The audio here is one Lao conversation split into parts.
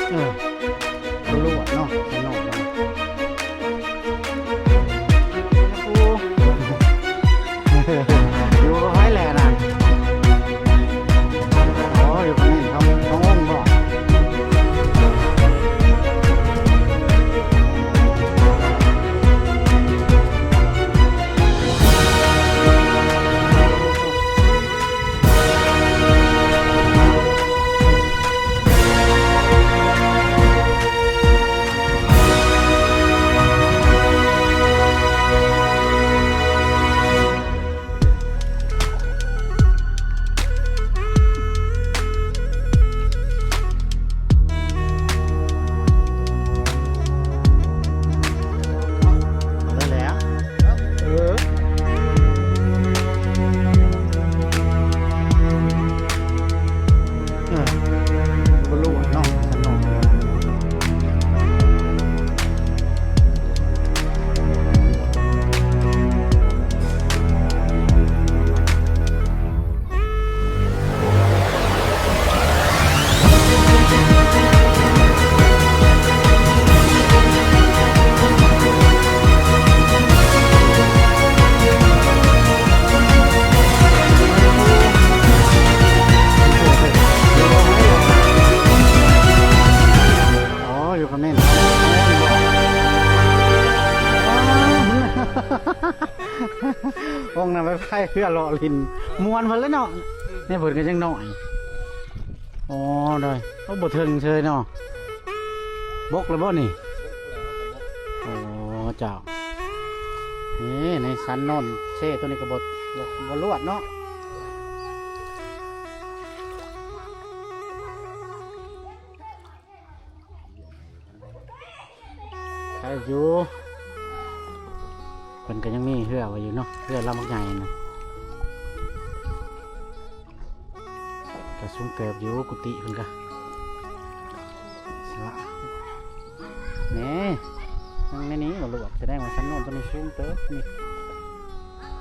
ເອີ ບໍ່ຮູ້ເນາະ ສະໜອກເນາະ ຢູ່ກັບໃຜແຫຼະນັ້ນ. ອໍ ຢູ່ກັບນີ້ ທອງ ທອງອົງບໍ? ເອົາແລ້ວແຫຼະ ເອີ ເອີ ບໍ່ຮູ້ເນາະ ອໍ ຢູ່ກັບນີ້ ໂອ້ ນະ ໄປພາຍເຮືອເລາະຫຼິ້ນ ມ່ວນເພິ່ນເລີຍເນາະ ແມ່ເພິ່ນກໍຍັງນ້ອຍ. ອໍ ໂດຍ ໂອ້ ບໍ່ເຖິງເຊີຍເນາະ ບົກແລ້ວບໍ່ນີ້? ອໍ ເຈົ້າ ນີ້ໃນສັນໂນນເຊໂຕນີ້ກໍບໍ່ ບໍ່ລວດເນາະ. ໃຄຢູ່ ເພິ່ນກໍຍັງມີເຮືອໄວ້ຢູ່ເນາະ ເຮືອລຳບັກໃຫຍ່ນະ ກໍສູງເຕີບຢູ່ ກຸຕິເພິ່ນກໍ ແນ່ ຍັງໃນນີ້ບໍ່ລວດ ສະແດງວ່າສັນໂນນຕົວນີ້ສູງເຕີບນີ້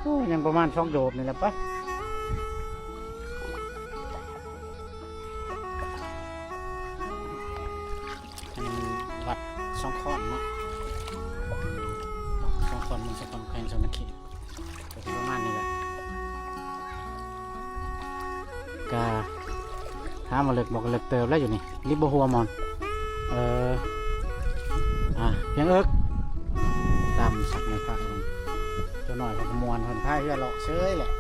ໂອ້ ຍັງປະມານສອງໂດດນີ້ແຫຼະປະ. ອັນນີ້ວັດສອງຄອນເນາະ ສອງຄອນ ເມືອງສອງຄອນ ແຂວງສະຫວັນນະເຂດ ກໍຊິປະມານນີ້ແຫຼະ ກະຖາມວ່າເລິກບໍ່ ກໍເລິກເຕີບແລ້ວຢູ່ນີ້ ລິບບໍ່ຫົວມອນ ເອີ ອ່າ ພຽງເອິກ ຕາມສັກໃນພະ ຕົວນ້ອຍເພິ່ນກໍມ່ວນ ເພິ່ນພາຍເຮືອເລາະເຊີຍແຫຼະ.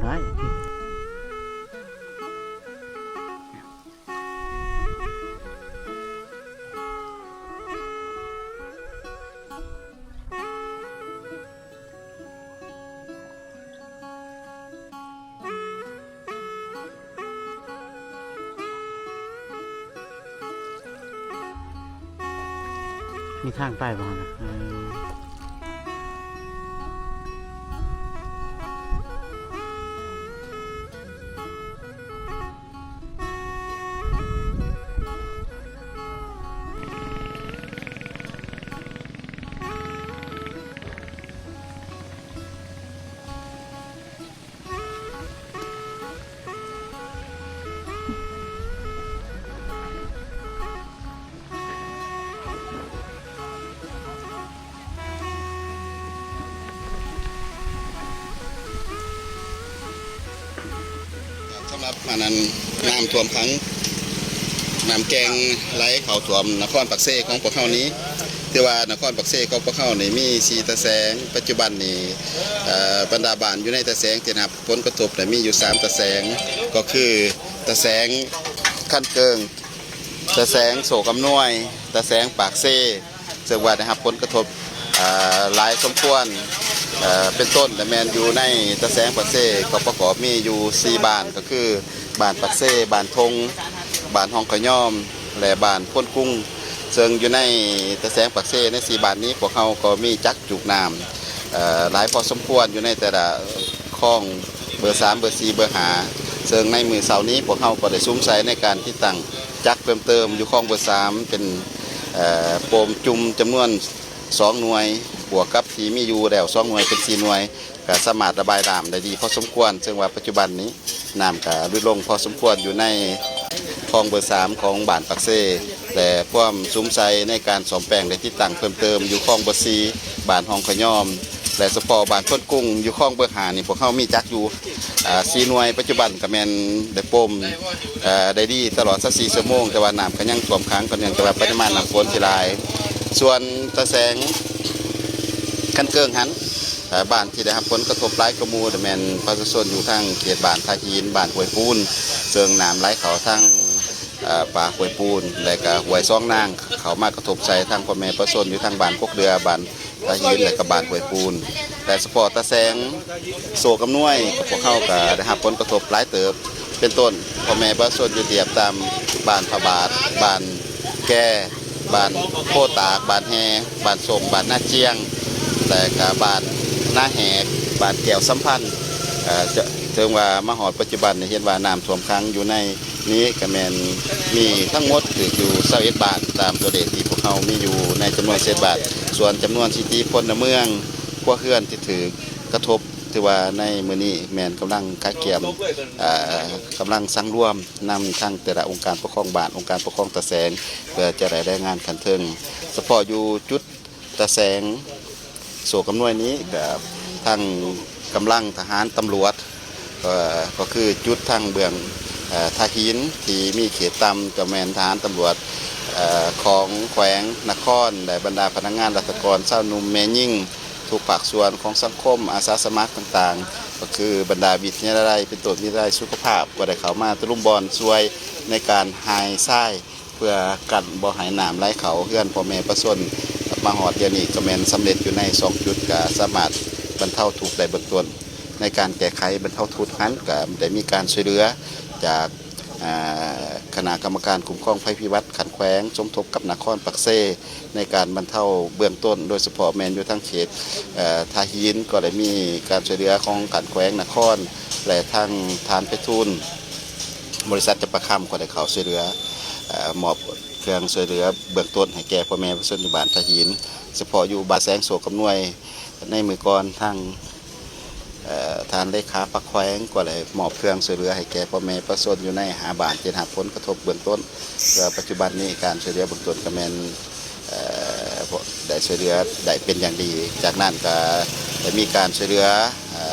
ໄດ້. ມີທາງໄປບໍ່ຫັ້ນນະ? ເອີ. ສຳລັບອັນນັ້ນ ນ້ຳຖ້ວມຂັງ ນ້ຳແກ່ງໄຫຼເຂົ້າຖ້ວມນະຄອນປາກເຊຂອງພວກເຮົານີ້ ຖືວ່ານະຄອນປາກເຊຂອງພວກເຮົານີ້ມີສີ່ຕາແສງ. ປັດຈຸບັນນີ້ ເອີ ບັນດາບ້ານຢູ່ໃນຕາແສງທີ່ໄດ້ຮັບຜົນກະທົບນີ້ມີຢູ່ສາມຕາແສງ ກໍຄືຕາແສງຄັນເກີງ, ຕາແສງໂຊກອຳນວຍ, ຕາແສງປາກເຊ ເຊິ່ງວ່າໄດ້ຮັບຜົນກະທົບ ເອີ ຫຼາຍສົມຄວນ ເອີ ເປັນຕົ້ນແມ່ນຢູ່ໃນຕາແສງປາກເຊ ກໍປະກອບມີຢູ່ສີ່ບ້ານ ກໍຄືບ້ານປາກເຊ, ບ້ານທົ່ງ, ບ້ານຮ່ອງຂະຍອມ ແລະ ບ້ານໂພນກຸງ. ເຊິ່ງຢູ່ໃນຕາແສງປາກເຊ ໃນສີ່ບ້ານນີ້ ພວກເຮົາກໍມີຈັກຈູກນ້ຳ ເອີ ຫຼາຍພໍສົມຄວນ ຢູ່ໃນແຕ່ລະຄອງ ເບີສາມ ເບີສີ່ ເບີຫ້າ ເຊິ່ງໃນມື້ເຊົ້ານີ້ພວກເຮົາກໍໄດ້ສຸມໃສ່ໃນການຕິດຕັ້ງຈັກເພີ່ມເຕີມຢູ່ຄອງເບີສາມ ເປັນ ເອີ ໂປ່ມຈຸ່ມຈຳນວນສອງໜ່ວຍ ບວກກັບທີ່ມີຢູ່ແລ້ວສອງໜ່ວຍ ເປັນສີ່ໜ່ວຍ ກໍສາມາດລະບາຍນ້ຳໄດ້ດີພໍສົມຄວນ ເຊິ່ງວ່າປັດຈຸບັນນີ້ນ້ຳກໍຫຼຸດລົງພໍສົມຄວນຢູ່ໃນຄອງເບີສາມຂອງບ້ານປາກເຊ ແລະ ພວມສຸມໃສ່ໃນການສ້ອມແປງ ແລະ ຕິດຕັ້ງເພີ່ມເຕີມຢູ່ຄອງເບີສີ່ ບ້ານຮ່ອງຂະຍອມ ແລະ ສະເພາະບ້ານໂພນກຸງຢູ່ຄອງເບີຫ້ານີ້ ພວກເຮົາມີຈັກຢູ່ ອ່າ ສີ່ໜ່ວຍ ປັດຈຸບັນກໍແມ່ນໄດ້ໂປ່ມ ເອີ ໄດ້ດີຕະຫຼອດຊາວສີ່ຊົ່ວໂມງ ແຕ່ວ່ານ້ຳກໍຍັງຖ້ວມຂັງ ກໍເນື່ອງຈາກວ່າປະລິມານນ້ຳຝົນທີ່ຫຼາຍ. ສ່ວນຕາແສງຄັນເກີງຫັ້ນ ເອີ ບ້ານທີ່ໄດ້ຮັບຜົນກະທົບຫຼາຍກວ່າໝູ່ ແມ່ນປະຊາຊົນຢູ່ທາງເຂດບ້ານທ່າຫີນ ບ້ານຫ້ວຍປູນ ເຊິ່ງນ້ຳໄຫຼເຂົ້າທາງ ເອີ ປາກຫ້ວຍປູນ ແລະກະຫ້ວຍສອງນາງ ເຂົ້າມາກະທົບໃສ່ທາງພໍ່ແມ່ປະຊາຊົນຢູ່ທາງບ້ານກົກເດືອ ບ້ານ ຕາຫີນ ແລະກະບ້ານຫ້ວຍປູນ ແລະສະເພາະຕາແສງໂຊກອຳນວຍ ພວກເຮົາກະໄດ້ຮັບຜົນກະທົບຫຼາຍເຕີບ ເປັນຕົ້ນພໍ່ແມ່ປະຊາຊົນຢູ່ຕຽບຕາມບ້ານພະບາດ ບ້ານແກ ບ້ານໂພຕາກ ບ້ານແຮ່ ບ້ານສົ້ງ ບ້ານນາຈຽງ ແລະກະບ້ານນາແຫກ ບ້ານແກ້ວສຳພັນ ເອີ ເຊິ່ງວ່າມາຮອດປັດຈຸບັນນີ້ເຫັນວ່ານ້ຳຖ້ວມຂັງຢູ່ໃນ ນີ້ກໍແມ່ນມີທັງໝົດຖືກຢູ່ຊາວເອັດບ້ານ ຕາມຕົວເລກທີ່ພວກເຮົາມີຢູ່ໃນຈຳນວນຊາວເອັດບ້ານ. ສ່ວນຈຳນວນສະຖິຕິພົນລະເມືອງ ຄົວເຮືອນທີ່ຖືກກະທົບ ຖືວ່າໃນມື້ນີ້ແມ່ນກຳລັງກະກຽມ ເອີ ກຳລັງສັງລວມນຳທັງແຕ່ລະອົງການປົກຄອງບ້ານ ອົງການປົກຄອງຕາແສງ ເພື່ອຈະໄດ້ລາຍງານຂັ້ນເທິງ. ສະເພາະຢູ່ຈຸດ ຕາແສງໂຊກຳນວຍນີ້ ກໍທັງກຳລັງທະຫານຕຳຫຼວດ ເອີ ກໍຄືຈຸດທາງເບື້ອງ ເອີ ທ່າຫີນທີ່ມີເຂດຕ່ຳ ກໍແມ່ນທະຫານຕຳຫຼວດ ເອີ ຂອງແຂວງນະຄອນ ແລະ ບັນດາພະນັກງານລັດຖະກອນຊາວໜຸ່ມແມ່ຍິງ ທຸກພາກສ່ວນຂອງສັງຄົມ ອາສາສະໝັກຕ່າງໆ ກໍຄືບັນດາວິທະຍາໄລ ເປັນຕົ້ນວິທະຍາໄລສຸຂະພາບ ກໍໄດ້ເຂົ້າມາຕະລຸມບ່ອນຊ່ວຍໃນການຫາຍຊາຍ ເພື່ອກັນບໍ່ໃຫ້ນ້ຳໄຫຼເຂົ້າເຮືອນພໍ່ແມ່ປະຊາຊົນ. ມາຮອດດຽວນີ້ກໍແມ່ນສຳເລັດຢູ່ໃນສອງຈຸດ ກໍສາມາດບັນເທົາທຸກໄດ້ເບື້ອງຕົ້ນ. ໃນການແກ້ໄຂບັນເທົາທຸກນັ້ນ ກໍໄດ້ມີການຊ່ວຍເຫຼືອຈາກ ອາ ຄະນະກຳມະການຄຸ້ມຄອງໄພພິບັດຂັ້ນແຂວງ ສົມທົບກັບນະຄອນປາກເຊ ໃນການບັນເທົາເບື້ອງຕົ້ນ ໂດຍສະເພາະແມ່ນຢູ່ທາງເຂດ ເອີ ທ່າຫີນ ກໍໄດ້ມີການຊ່ວຍເຫຼືອຂອງຂັ້ນແຂວງນະຄອນ ແລະ ທາງທ່ານໄພທູນ ບໍລິສັດຈຳປາຄຳ ກໍໄດ້ເຂົ້າຊ່ວຍເຫຼືອ ເອີ ມອບເຄື່ອງຊ່ວຍເຫຼືອເບື້ອງຕົ້ນໃຫ້ແກ່ພໍ່ແມ່ປະຊາຊົນຢູ່ບ້ານທ່າຫີນ. ສະເພາະຢູ່ບ້ານແສງໂຊກອຳນວຍ ໃນມື້ກ່ອນ ທາງ ເອີ ທ່ານເລຂາພັກແຂວງກໍໄດ້ມອບເຄື່ອງຊ່ວຍເຫຼືອໃຫ້ແກ່ພໍ່ແມ່ປະຊາຊົນຢູ່ໃນຫ້າບ້ານທີ່ໄດ້ຮັບຜົນກະທົບເບື້ອງຕົ້ນ. ເພື່ອປັດຈຸບັນນີ້ການຊ່ວຍເຫຼືອເບື້ອງຕົ້ນກໍແມ່ນ ເອີ ໄດ້ຊ່ວຍເຫຼືອໄດ້ເປັນຢ່າງດີ. ຈາກນັ້ນກໍໄດ້ມີການຊ່ວຍເຫຼືອ ເອີ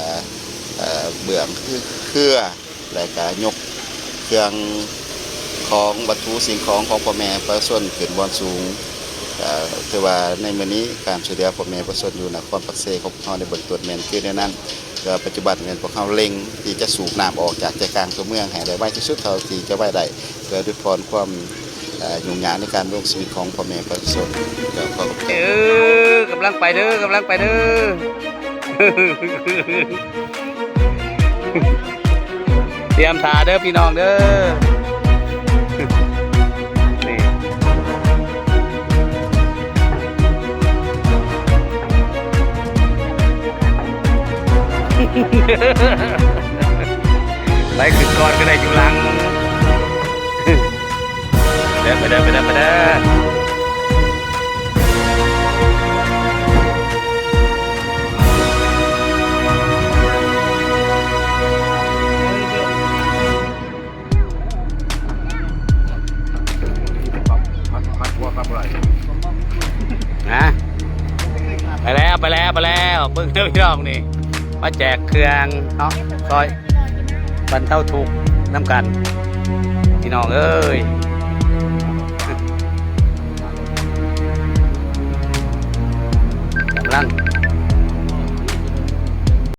ເອີ ເບື້ອງເຄືອ ແລະກະຍົກເຄື່ອງຂອງວັດຖຸສິ່ງຂອງຂອງພໍ່ແມ່ປະຊາຊົນຂຶ້ນບ່ອນສູງ. ເອີ ຖືວ່າໃນມື້ນີ້ການຊ່ວຍເຫຼືອພໍ່ແມ່ປະຊາຊົນຢູ່ນະຄອນປາກເຊຂອງພວກເຮົາໃນເບື້ອງຕົ້ນແມ່ນຄືແນວນັ້ນ. ແຕ່ວ່າປັດຈຸບັນແມ່ນພວກເຮົາເລັ່ງທີ່ຈະສູບນ້ຳອອກຈາກໃຈກາງຕົວເມືອງໃຫ້ໄດ້ໄວທີ່ສຸດເທົ່າທີ່ຈະໄວໄດ້ ເພື່ອຫຼຸດຜ່ອນຄວາມ ເອີ ຫຍຸ້ງຍາກໃນການດຳລົງຊີວິດຂອງພໍ່ແມ່ປະຊາຊົນ. ເຈົ້າ ຂໍຂອບໃຈ. ເອີ ກຳລັງໄປເດີ ກຳລັງໄປເດີ ຕຽມຖ້າເດີພີ່ນ້ອງເດີ ນີ້ ໄປຂຶ້ນກ່ອນກໍໄດ້ຢູ່ຫຼັງ. ເດີ ໄປເດີ ໄປເດີ ໄປເດີ ນະ ໄປແລ້ວ ໄປແລ້ວ ໄປແລ້ວ ເບິ່ງເດີພີ່ນ້ອງນີ້ ມາແຈກເຄື່ອງເນາະ ຊ່ອຍບັນເທົາທຸກນຳກັນ ພີ່ນ້ອງເອີຍ.